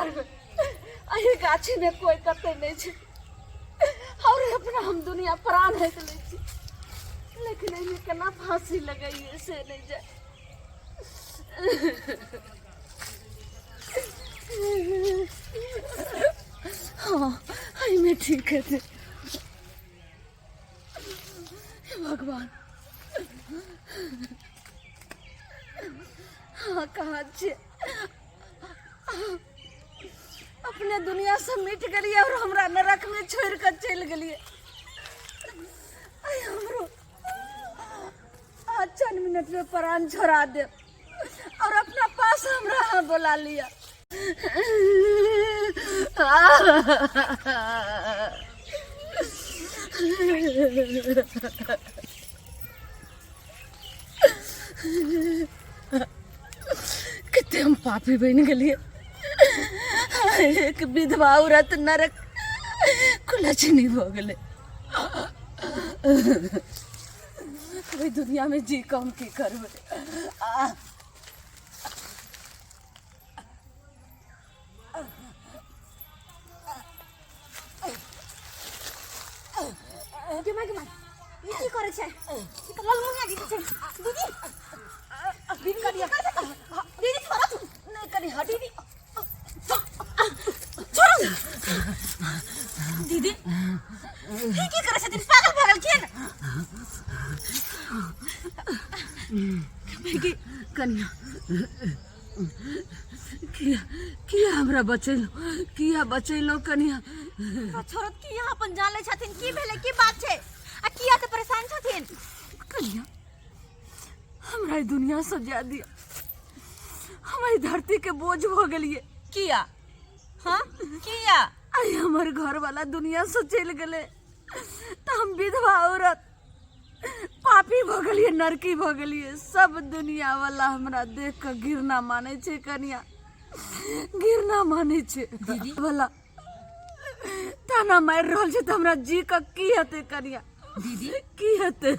करबै एहि गाछीमे कोइ कतै नहि छै और अपना हम दुनिया प्राण हटि लै छी लेकिन एहिमे केना फांसी लगैए से नहि जाय हाँ एहिमे ठीक हेतै हे भगवान हाँ कहाँ छियै अपने दुनिया से मिट गेलियै और हमरा नरक में छोड़ के चलि गेलियै आइ हमरो आज चंद मिनट में प्राण छोड़ा दे और अपना पास हमरा अहाँ बोला लिया कते हम पापी बनि गेलियै एक विधवा औरत नरक कुलक्षणी भऽ गेलै ओहि दुनियामे जी कऽ हम की करबै आ गे माय गे माय ई की करै छै ई तऽ ललमुनिया दीदी छै दीदी दीदी की करै छै दीदी छोड़ो तू नहि कनि हट दीदी छोड़ो दीदी ई की करै छथिन पागल भऽ गेलखिन कनिया किया किया हमरा बचेलहुँ किया बचेलहुँ कनिया छोड़त की यहाँ अपन जान लै छथिन की भेलै की बात छै आ किया तऽ परेशान छथिन कनिया हमरा ई दुनिया से जा दिया हम एहि धरती के बोझ भऽ गेलियै किया हाँ किया आइ हमर घर वाला दुनिया से चलि गेलै तऽ हम विधवा औरत पापी भऽ गेलियै नरकी भऽ गेलियै सब दुनिया वाला हमरा देख कऽ घृणा मानै छै कनिया घृणा मानै छै दीदी। वाला ताना मारि रहल छै तऽ हमरा जी कऽ की हेतै कनिया दीदी की हेतै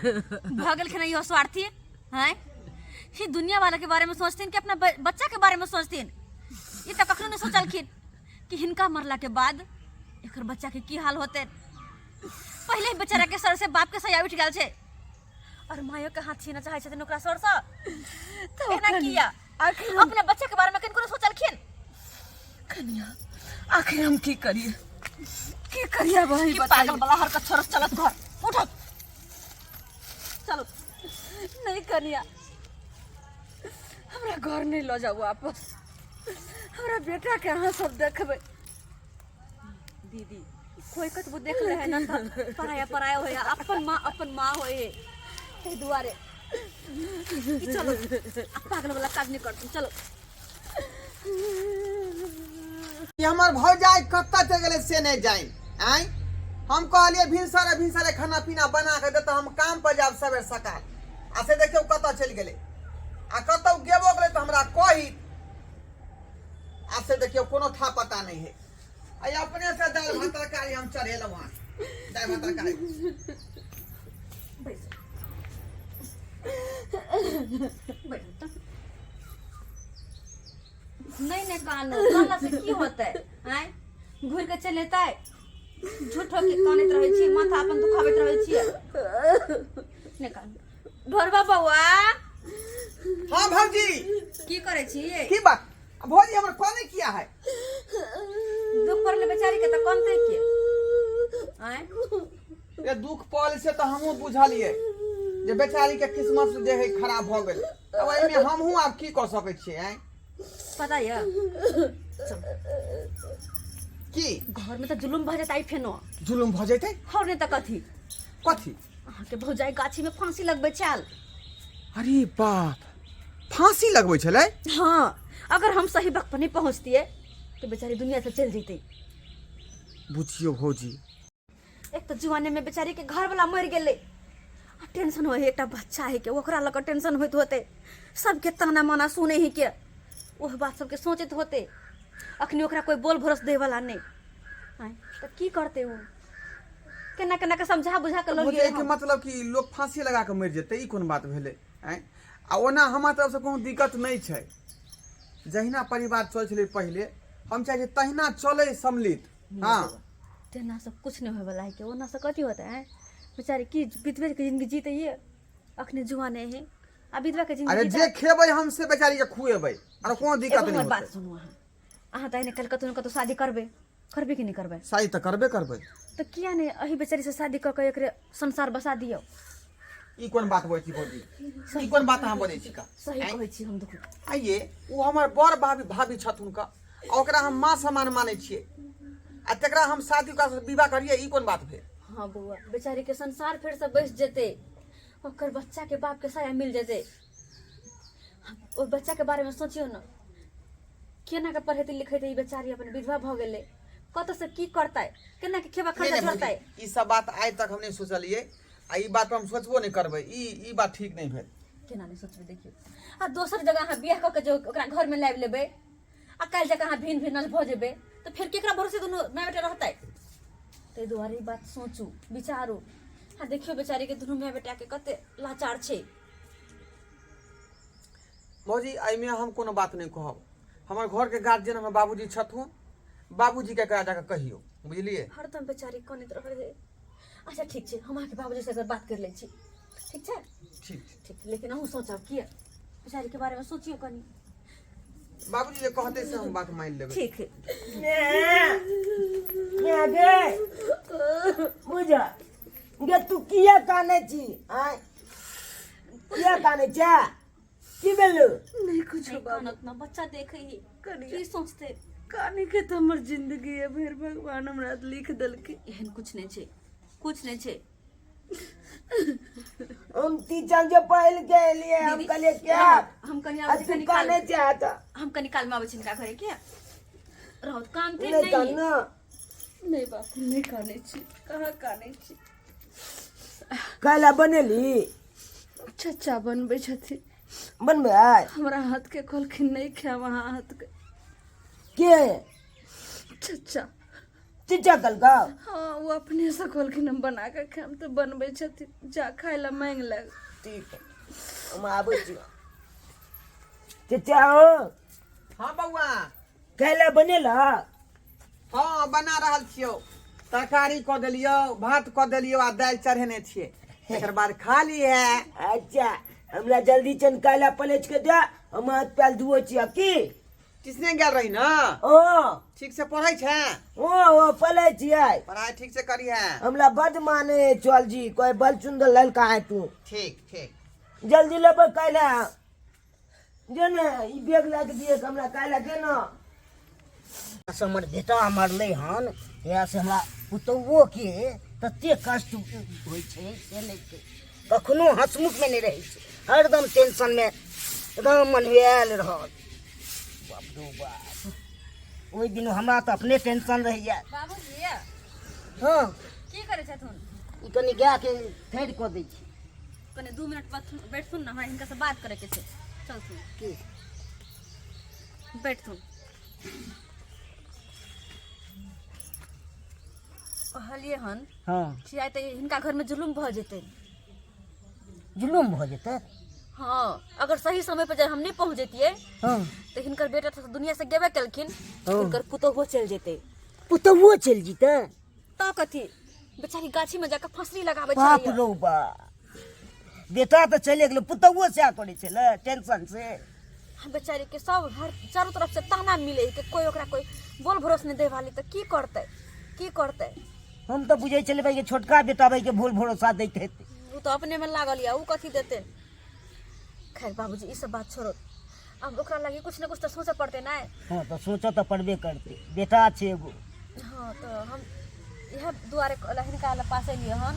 भऽ गेलखिन इहो स्वार्थी हैं ई दुनिया वाला के बारे में सोचथिन कि अपना बच्चा के बारे में सोचथिन ई तऽ कखनो नहि सोचलखिन कि हिनका मरला के बाद एकर बच्चा के की हाल होते पहिले ही बेचारा के सर से बाप के सया उठ गेल छै और मायो के हाथ छीना चाहे छथिन ओकरा सर से तऽ एना कनिया, किया आखिर हम अपना बच्चा के बारे में कनिको नहि सोचलखिन कनिया आखिर हम की करिए की करिए वही कि बताइए पागल वाला हरकत छोड़ चलत घर उठो चलो नहीं कनिया हमरा घर नहीं लऽ जाउ वापस हमरा बेटा के अहाँ सब देखबै दीदी कोई कतबो देख ले है ना त पराया पराया होए अपन माँ अपन माँ होए है ताहि दुआरे कि चलो आ पागल वाला काज नहीं करतन चलो ई हमर भौजाइ कतऽ चलि गेलै से नहि जानि आँय हम कहलियै भिनसरे भिनसरे खाना पीना बना कऽ दे तऽ हम काम पर जायब सबेर सकाल आ से देखियौ कतऽ चलि गेलै आ कतौ गेबो गेलै तऽ हमरा कही आ से देखियौ कोनो था पता नहि है आ अपने से दालि भात तरकारी हम चढ़ेलहुँ हँ दालि भात तरकारी बैस बैठ तऽ। नहीं नहीं कानू कानला से की होतै आँय घुरि के चलि एतै झूठो के कानैत रहै छी माथा अपन दुखाबैत रहै छियै नहि कानू ढोरबा बौआ हाँ भौजी की करै छी की बात भौजी हमर कोने किया है दुख पड़ले बेचारी के तऽ कनतै के आँय ये दुख पड़ल से तऽ हमहूँ बुझलियै जे बेचारी के किस्मत जे है खराब भऽ गेलै तब एहिमे हमहूँ आब की कऽ सकै छियै आँय पता यऽ की घर में तऽ जुलुम भऽ जेतै फेनो जुलुम भऽ जेतै और नहि तऽ कथी कथी अहाँके भौजाई गाछी में फांसी लगबै छल अरे बाप फांसी लगबै छलै हाँ अगर हम सही वक्त पर नहीं पहुँचतियै तो बेचारी दुनिया से चल जैते बुझियौ भौजी एक तऽ जुआने में बेचारी के घर वाला मरि गेलै आ टेंशन होइ है एकटा बच्चा है के ओकरा लऽ कऽ टेंशन होइत होते सबके ताना माना सुने ही के ओह बात सबके सोचैत होते अखनी ओकरा कोई बोल भरोस दै वाला नहीं आँय, तऽ की करतै ओ केना केना के समझा बुझा के लऽ बुझै गेलियै के हम। मतलब कि लोग फांसी लगा के मरि जेतै ई कोन बात भेलै आँय आ ओना हमरा तरफसँ कोनो दिक्कत नहि छै जहिना परिवार चलै छलै पहिले हम चाहै छियै तहिना चलै सम्मिलित। हँ, तेना सब कुछ नहीं होय वाला है के, ओना से कथी होता है? बेचारी की विधवे के जिंदगी जीते, ये अखने जुआन है आ विधवा के जिंदगी। अरे जे खेबै हम से बेचारी के खुएबै, आरो कोनो दिक्कत एगो नहि हमर बात होतै। सुनू, अहाँ अहाँ तऽ एहने कल कतौ ने कतौ शादी करबै, करबै कि नहि करबै? शादी तऽ करबे करबै। तऽ किया नहि एहि बेचारी से शादी कऽ के एकरे संसार बसा दियौ? ई कोन बात बजै छी भौजी? ई कोन बात अहाँ बजै छी का? सही कहै छी हम, देखू। आइये ओ हमर बड़ भाभी भाभी छथुन का, आ ओकरा हम माँ समान मानै छियै, आ तकरा हम शादी ओकरा से विवाह करियै, ई कोन बात भेल? हाँ बौआ, बेचारी के संसार फेर से बसि जेतै, ओकर बच्चा के बाप के साया मिल जेतै। ओहि बच्चा के बारे में सोचियौ ने, केना के पढ़ेतै लिखेतै? ई बेचारी अपन विधवा भऽ गेलै, कतऽ से की करतै, केना के खेबा नहि खर्चा नहि झड़तै? भौजी, ई सब बात आइ तक हम नहि सोचलियै, आ ई बात पर हम सोचबो नहि करबै। ई बात ठीक नहि भेल। केना नहि सोचबै? देखियौ, आ दोसर जगह अहाँ बियाह कऽ के जे ओकरा घरमे लाबि लेबै आ काल्हि जाकऽ अहाँ भिन्न भिन्नल भऽ जेबै, तऽ फेर केकरा भरोसे दुनू माय बेटा रहतै? ताहि दुआरे ई बात सोचू, विचारू। आ देखियौ, बेचारीके दुनू माय बेटाके कते लाचार छै। भौजी, एहिमे हम कोनो बात नहि कहब। हमर घरके गार्जियन हमर बाबूजी छथुन, बाबूजीके एकरा जाकऽ कहियौ, बुझलियै? हरदम बेचारी कनैत रहै है। अच्छा ठीक छै, हम अहाँके बाबूजी से एक बात कर लै छी, ठीक छै? ठीक छै। ठीक, लेकिन अहूँ सोचब, किए बेचारीके बारेमे सोचियौ कनि। बाबूजी जे कहतै से हम बात मानि लेबै। ठीक है। गे बुझ गे, तू किया कानै छी? आँय, किया कानै छै? की भेलौ? नहीं कुछो नहीं बाबू। कानत ना, बच्चा देखे ही कनिया। की सोचते? काने के तऽ हमर जिंदगी है भरि भगवान हमरा लिख देलकै। एहन कुछ नहीं छै, कुछ नहीं छै। हम टीचर जे पढ़ के एलियै, हम दीदी, कहलियै क्या हम कनि आ आबै छी तू कनि काल। कानै छै तऽ हम कनि काल में आबै छी हिनका घरे, के रहत काम थे। नहि नहीं कान। नहीं बापू, नहीं काने छी, कहाँ काने छी? काल्हि बनेली? चचा बनबै छथिन। बनबै आइ? हमरा हाथ के कहलखिन नहीं खायब अहाँ हाथ के। के? चचा। चचा कहलकौ? हाँ, वो अपने से कहलखिन हम बना के खायब, तऽ बनबै छथिन, जा खाय ला मांगि लग। ठीक है, हम आबै छी। चचा हो। हाँ बौआ। काल्हि बनेला? हाँ, बना रहल छियौ। तरकारी कऽ देलियौ, भात कऽ देलियौ, आ दालि चढ़ेने छियै, तकर बाद खा ली है। अच्छा, हमरा जल्दी चन काल्हि पलेट के दे, हम हाथ पैर धुओ छियै की। किसने गेल रही ना? ओ। ठीक से पढ़ै छै? ओ पढ़ै छियै। पढ़ाई ठीक से करी है। हमरा बड माने चल जी, कोई बड़ सुंदर लड़का है तू। ठीक ठीक। जल्दी लेबै काल्हि जे ने, ई बैग लए के दिए हमरा काल्हि के ना। से हमर बेटा मरलै हन, तहियासँ हमरा पुतोहुओके ततेक कष्ट होइ छै से नहि छै। कखनो हँसमुखमे नहि रहै छै, हरदम टेंशनमे एकदम मन्हुआयल रहल। बाप रौ बाप, ओहि दिन हमरा तऽ अपने टेंशन रहैए। बाबूजी। हँ। की करै छथुन? ई कनि गायके थैर कऽ दै छी। कनि 2 मिनट बैठथुन ने, हमरा हिनका से बात करैके छै। चलथुन। की? बैठथुन। कहलियै हन कि आइ तऽ हिनका घरमे जुलुम भऽ जेतै। जुलुम भऽ जेतै? हाँ, अगर सही समय पर जब हम नहीं पहुँच जैतियै तऽ हिनकर बेटा तऽ दुनिया से गेबे केलखिन, हिनकर पुतोहुओ चलि जेतै। पुतोहुओ चलि जेतै? तऽ कथी, बेचारी गाछी में जाके फसरी लगाबै बाप छलैया। रौ बा, बेटा तऽ चलि गेलै, पुतहुओ सएह करै छलै टेंशन से। हाँ, बेचारी के सब हर चारों तरफ से ताना मिले है कि कोई ओकरा कोई बोल भरोस नहीं दे वाली, तऽ की करतै, की करतै? हम तऽ बुझै छलियै भाई के छोटका बेटा भाई के भूल भरोसा दैत हेतै। उ तऽ अपने में लागल या, उ कथी देते? खैर बाबूजी, ई सब बात छोड़ो, अब ओकरा लागी कुछ ने कुछ तऽ सोचऽ पड़तै ने। हँ, तऽ सोचऽ तऽ पड़बे करतै, बेटा छै एगो। हाँ, तऽ हम इएह दुआरे हिनका लग पास एलियै हन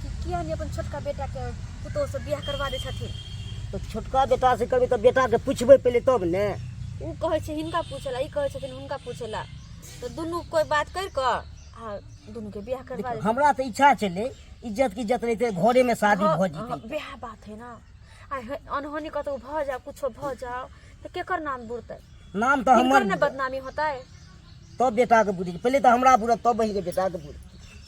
कि किया नहि अपन छोटका बेटाके पुतोह से बियाह करवा दै छथिन। तऽ छोटका बेटा से करबै तऽ बेटाके पुछबै पहिले तब ने। उ कहै छै हिनका पूछे ला, ई कहै छथिन हुनका पूछे ला, तऽ दुनू कोइ बात करि कऽ आ दुनूके बियाह करवा देखियौ, देथिन। हमरा तऽ इच्छा छलै इज्जत के इज्जत रहितै, घरेमे शादी भऽ जेतै। वएह बात है ना, आ अनहोनी कतौ भऽ जाओ, कुछो भऽ जाओ, तऽ केकर नाम बुरतै? नाम तऽ हिनकर हमर ने बदनामी होतै। तब बेटाके बुझै छै, पहिले तऽ हमरा बुरत तब बहिनके बेटाके बुरत।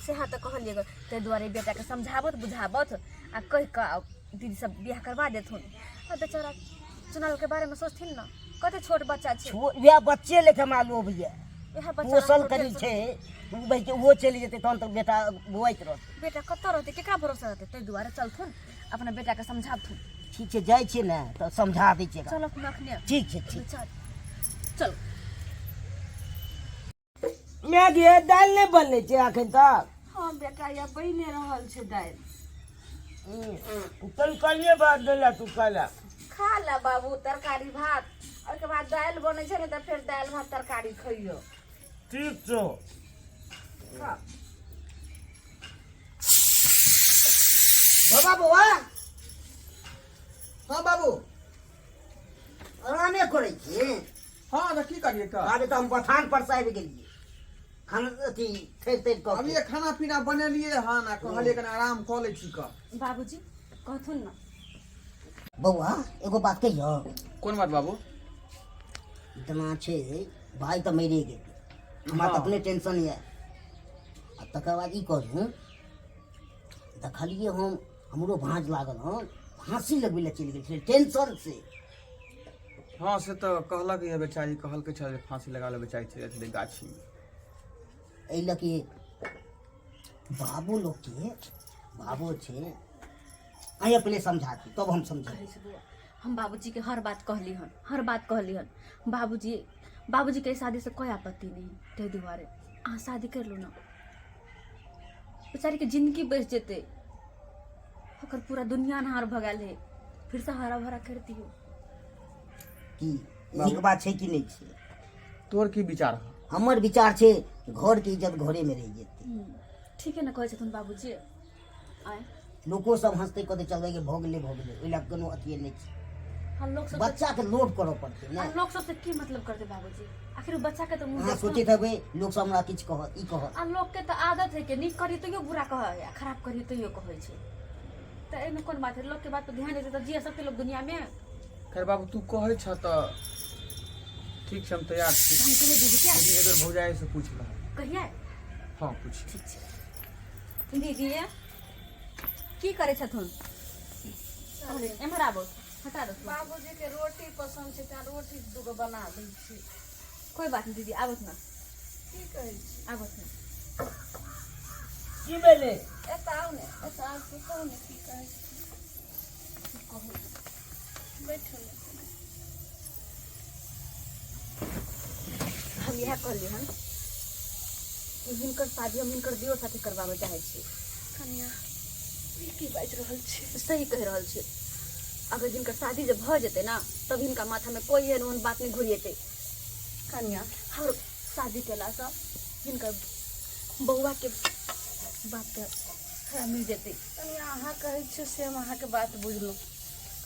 सएह तऽ कहलियै ग, ताहि दुआरे बेटाके समझाबत बुझाबत आ कहि कऽ आ दीदी सब बियाह करवा देथुन। आ बेचारा चुनल के बारे में सोचथिन ना कते छोट बच्चा छै वएह बच्चे लेके हमरा लोभ यऽ इएह बच्चा पोसल हम करी टेंशन- छै ओ भाई ओहो चलि जेतै तहन तऽ बेटा बौआइत रहतै बेटा कतऽ रहतै केकरा भरोसा रहतै ताहि दुआरे चलथुन अपना बेटाके समझाबथुन ठीक छै जाइ छियै ने तऽ समझा दै छियै एकरा। चलथुन अखने ठीक छै ठीक चल चल माय गे दालि नहि बनलै छै एखन तक हँ बेटा या बनि रहल छै दालि तन कनिए भात देला तू खाला खा ले बाबू तरकारी भात ओहिके बाद दालि बनै छै ने तऽ फेर दालि भात तरकारी खइयो ठीक छौ खा बाबा बौआ हाँ बाबू आरामे करै छी हाँ तऽ की करियै तऽ अरे तऽ हम बथान पर से आबि गेलियै खाना अथी थैर थैर कऽ अभी खाना पीना बनेलियै हन आ कहलियै कनि आराम कऽ लै छी कऽ बाबूजी कहथुन ना बौआ एगो बात कहियौ कोन बात बाबू इतना छै भाय तऽ मरिए गेल हमरा तऽ अपने टेंशन यऽ आ तकर बाद ई कहलहुँ देखलियै हम हमरो भाँज लागल हन फाँसी लगबै लए चलि गेल छलै टेंशन से हाँ से तऽ कहलक यऽ बेचारी कहलकै छल जे फाँसी लगा लेबै चाहै छलै छलै गाछीमे एहि लऽ के बाबू लोकके बाबू छै अहीं अपने समझा दी तब हम समझा कहै छै बौआ हम बाबूजीके हर बात कहली हन हर बात कहली हन बाबूजी बाबूजीके एहि शादीसँ कोइ आपत्ति नहि ताहि दुआरे अहाँ शादी करि लू ने बेचारीके जिन्दगी बचि जेतै ओकर पूरा दुनिया अन्हार भऽ गेल है फिरसँ हरा भरा करि दियौ की नीक बात छै कि नहि छै तोर की विचार हौ हमर विचार छै घरके इज्जत घरेमे रहि जेतै ठीके ने कहै छथुन बाबूजी आँय लोको सब हँसतै कहतै चलबै के भऽ गेलै भऽ गेलै ओहि लए कोनो अथिए नहि छै आ लोक सब बच्चाके लोभ करऽ पड़तै आ ने लोक सबसे की मतलब करतै बाबूजी आखिर ओ बच्चा के तऽ मुँह अहाँ देखथुन। सोचैत हेबै लोक सब हमरा किछु कहत ई कहत आ लोक के तऽ आदत है कि नीक करी तैयो बुरा कहै आ खराब करी तैयो कहै छै तऽ एहिमे कोन बात है लोक के बात पर ध्यान देतै तऽ जिया सकतै लोक दुनिया मे खैर बाबू तू कहै छह तऽ ठीक छै हम तैयार छी हम कहियै दीदी के लेकिन एक बेर भौजाइसँ पूछि लह कहियै हँ पूछ ठीक छै दीदी की करै छथुन एम्हर आबो हटा दो बाबूजी के रोटी पसन्द छै तेँ रोटी दूगो बना दै छी कोई बात नहीं दीदी आबत ना की कहै छी आबत ना की भेलै एतऽ आउ ने एतऽ आउ के कहू ने की कहै छी बैठू ने हम इएह कहलियै हन कि हिनकर शादी हम हिनकर दियोर साथे करबाबऽ चाहै छी कनिया ई की बाजि रहल छी सही कहि रहल छी अगर हिनकर शादी जब भऽ जेतै ने तब हिनका माथामे कोइ एहन ओहन बात नहि घुरिएतै कनिया आओर शादी केलासँ हिनकर बौआके बापके थोड़ा मिल जेतै कनिया अहाँ कहै छियै से हम अहाँके बात बुझलहुँ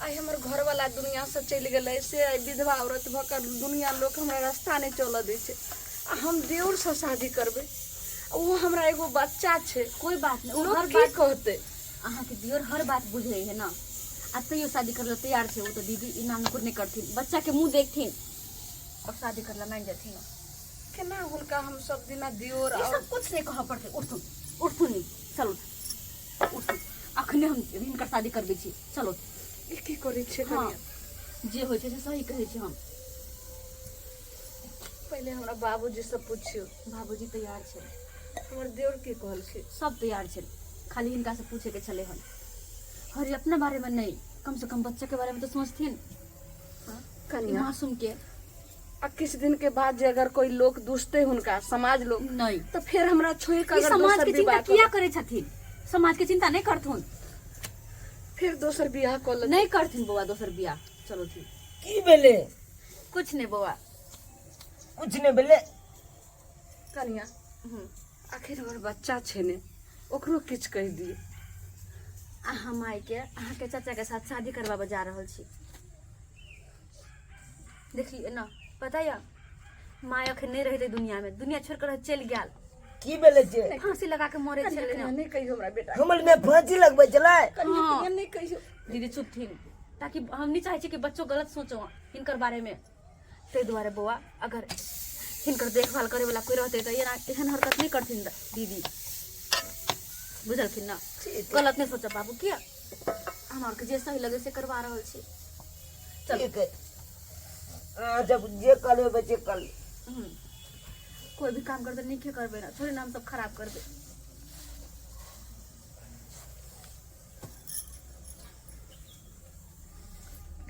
आइ हमर घरवला दुनिआँसँ चलि गेलै से आइ विधवा औरत भऽ कऽ दुनिआँ लोक हमरा रास्ता नहि चलऽ दै छै आ हम देउरसँ शादी करबै आ ओ हमरा एगो बच्चा छै कोई बात नहीं ओ लोक हर की बात कहतै अहाँके दियोर हर बात बुझै है ना आ तैयो शादी करला तैयार छै ओ तऽ दीदी ई नाम नहि करथिन बच्चा के मुंह देखथिन और शादी करला मानि जेथिन केना हुनका हम सब दिना दियोर ई और सब कुछ नहीं कहऽ पड़तै उठथुन उठथुन नी चलू उठथुन अखने हम हिनकर शादी करबै छी चलो ई की करै छियै हाँ कनिया जे होइ छै से सही कहै छी हम पहिले हमरा बाबूजी से पुछियौ बाबूजी तैयार छै हमर देवर की कहलखिन सब तैयार छै खाली हिनका से पूछे के छलै हन हरी अपना बारे में नहीं कम से कम बच्चा के बारे में तो सोचथिन ई कनिया मासूम के आ किछु दिन के बाद जे अगर कोई लोक दुषते हुनका समाज लोग नहीं तऽ फेर हमरा छोड़ि कऽ ई अगर समाज दोसर के चिंता विवाह किया करै छथिन समाज के चिंता नहीं करथुन फिर दोसर बियाह कऽ लेतै नहीं करथिन बौआ दोसर बियाह चलो ठीक की भेलै कुछ नहीं बौआ कुछ नहि भेलै कनिया आखिर हमर बच्चा छै ने ओकरो किछु कहि दियै अहाँ मायके अहाँके चाचा के साथ शादी करबाबऽ जा रहल छी देखलियै ने पता यऽ माय अखन नहि रहतै दुनिया में दुनिया छोड़ कर चलि गेल की भेलै छै फांसी लगा के मरे छलै ने नहि कहियो हमरा बेटा हमर में फांसी लगबै छलै कनिया हाँ। कनिया नहि कहियो दीदी चुप थिन ताकि हम नहीं चाहे छी कि बच्चो गलत सोचो हिनकर बारे में ताहि दुआरे बौआ अगर हिनकर देखभाल करे वाला कोई रहते तऽ एना एहन हरकत नहीं करथिन दीदी बुझलखिन ना गलत नहीं सोचब बाबू किया हम आरके जे सही लगे से करवा रहल छी ठीक है, अहाँ जब जे करेबै से कर लेब। कोई भी काम करते नीके करबै ना, थोड़े नाम सब खराब करबै।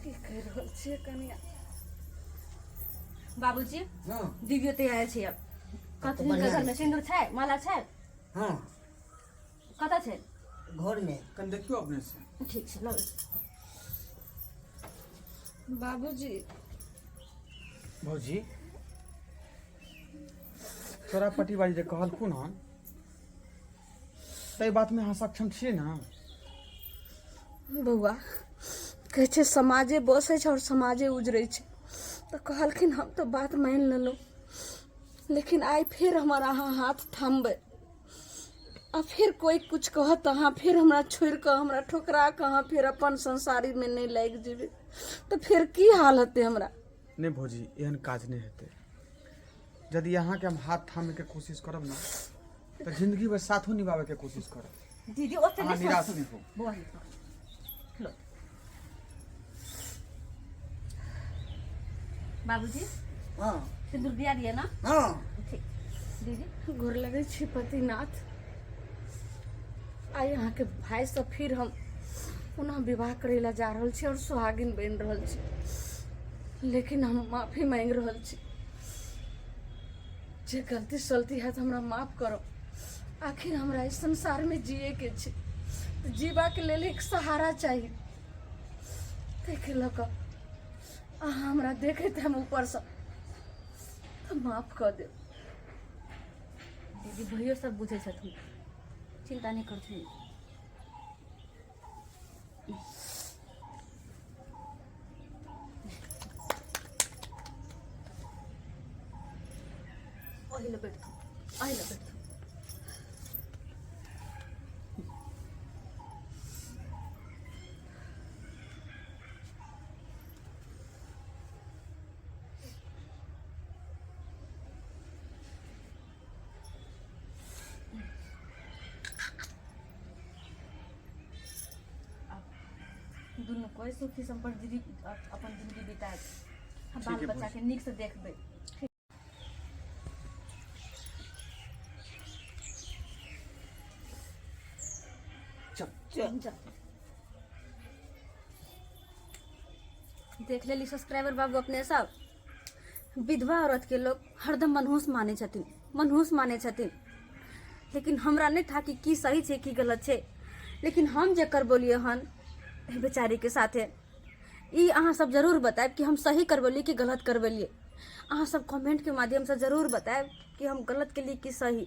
की कहि रहल छियै कनिया? बाबूजी, हँ। दीदियो तैयार छै अब। कथी बढ़िआँ घर में सिंदूर छै, माला छै? हँ। कतऽ छै? घरमे। कनि देखियौ अपने से। ठीक छै, लबै। बाबूजी। भौजी, तोरा पटीवाली जे कहलखुन हन, ताहि बातमे अहाँ सक्षम छियै ने? बौआ, कहै छै समाजे बसै छै आओर समाजे उजरै छै, तऽ कहलखिन, हम तऽ बात मानि लेलहुँ, लेकिन आइ फेर हमर अहाँ हाथ थामबै आ फेर कोइ कुछ कहत, तऽ अहाँ फेर हमरा छोड़ि कऽ, हमरा ठोकरा कऽ अहाँ फेर अपन संसारीमे नहि लागि जेबै, तऽ फेर की हाल हेतै हमरा? नहि भौजी, एहन काज नहि हेतै। यदि अहाँके हम हाथ थामैके कोशिश करब ने, तऽ जिंदगी भरि साथो निभाबैके कोशिश करब। दीदी, ओते अहाँ नहि निराश सोचू। नहि होउ। बौआ, ई पकड़। लो। बाबूजी। हँ। सिंदूर दिया दिए ना? हँ। ठीक। दीदी। गोर लगै छी पतिनाथ। आइ अहाँके भाइसँ फिर हम पुनः विवाह करै लए जा रहल छी आओर सुहागिन बनि रहल छी, लेकिन हम माफी मांगि रहल छी। जे गलती सलती हैत, हमरा माफ करब। आखिर हमरा इस संसारमे जियैके छै, तऽ जीबाके लेल एक सहारा चाही। ताहिके लऽ कऽ अहाँ हमरा देखैत हम ऊपरसँ, तऽ माफ कऽ देब। दीदी, भैयो सब बुझै छथिन, चिंता नहि करथिन। ओहि लए बैठथुन, ओहि लए बैठथुन। दुनू कोइ सुखी सम्पन्न जिंदगी, अपन जिंदगी बिताएत। हम बाल ठीक है। बच्चा के नीक से देखबै। चल। चल। देख लेली सब्सक्राइबर बाबू अपने सब, विधवा औरत के लोग हरदम मनहूस मानै छथिन, मनहूस मानै छथिन। लेकिन हमरा नहि था कि की सही छै, की गलत छै, लेकिन हम जे करबोलियै हन एहि बेचारीके साथे, ई अहाँ सब जरूर बतायब कि हम सही करबेलियै कि गलत करबेलियै। अहाँ सब कमेंटके माध्यमसँ जरूर बतायब कि हम गलत केलियै कि सही।